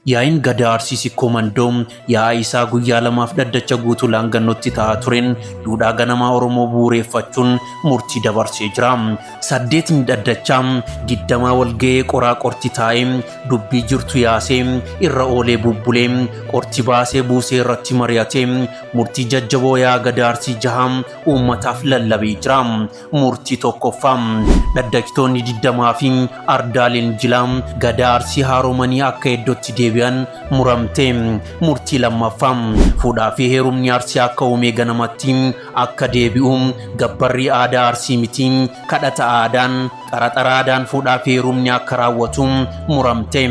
Yaa'iin Gadaa Arsii Sikkoo Mandoo yaa'aa isaa guyyaa lamaaf dhaddacha guutuu Laangannootti taa'aa tureen duudhaa ganamaa Oromoo bu'uureeffachuun murtii dabarsee jira. Saddeetni dhaddachaa 20 walga'ee qoraa qorti taa'ee dubbii jirtu yaasee irra oolee bubbulee qorti baasee buusee irratti mari'atee murtii jajjaboo yaa'a Gadaa Arsii jaha uummataaf lallabee jira. Murtii tokkoffaa, dhaddachtoonni 20 fi ardaaleen jilaa Gadaa Arsii haaromanii akka iddootti deebi'an muramte. Murtii lammaffaa, fuudhaa fi heerumni Arsii akka uumee ganamatti akka deebi'u, gabbarri aadaa Arsii miti kadhata aadaan xaraxara aadaan fuudhaa fi heerumni akka raawwatu muramte.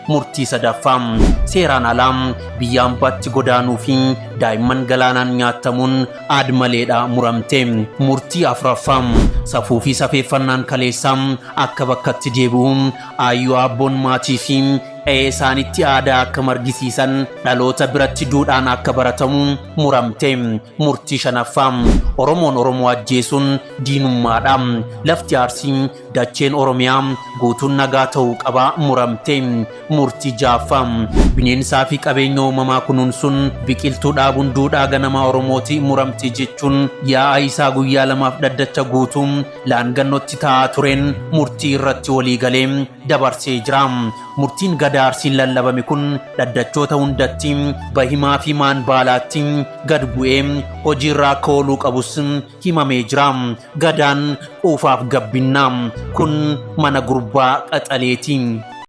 Murtii sadaffaa, seeraan alaa biyya ambaatti godaanuu fi daa'imman galaanaan nyaatamuun aad-maleedha muramte. Murtii afuraffaa, safuu fi safeeffannaan kaleessaa akka bakkatti deebi'u, aayyoo abboon maatii fi qe'ee isaanitti aadaa akka margisiisan dhaloota biratti duudhaan akka baratamu muramte. Murtii shanaffaa, Oromoon Oromoo ajjeesuun diinummaadha. Lafti Arsii dacheen Oromiyaa guutuun nagaa ta'uu qaba muramte. Murtii ja'affaa, bineensaa fi qabeenya uumamaa kunuunsuun biqiltuu dhaabuun duudhaa ganamaa Oromooti muramte jechuun yaa'a isaa guyyaa lamaaf dhaddacha guutuu Laangannootti taa'aa tureen murtii irratti walii galee dabarsee jira. Murtiin Gadaa Arsiin lallabame kun dhaddachoota hundatti bahimaa fi maanbaalaatti gad bu'ee hojiirra akka ooluu qabus himamee jira. Gadaan quufaaf gabbinnaa kun mana gurbaa qaxaleeti.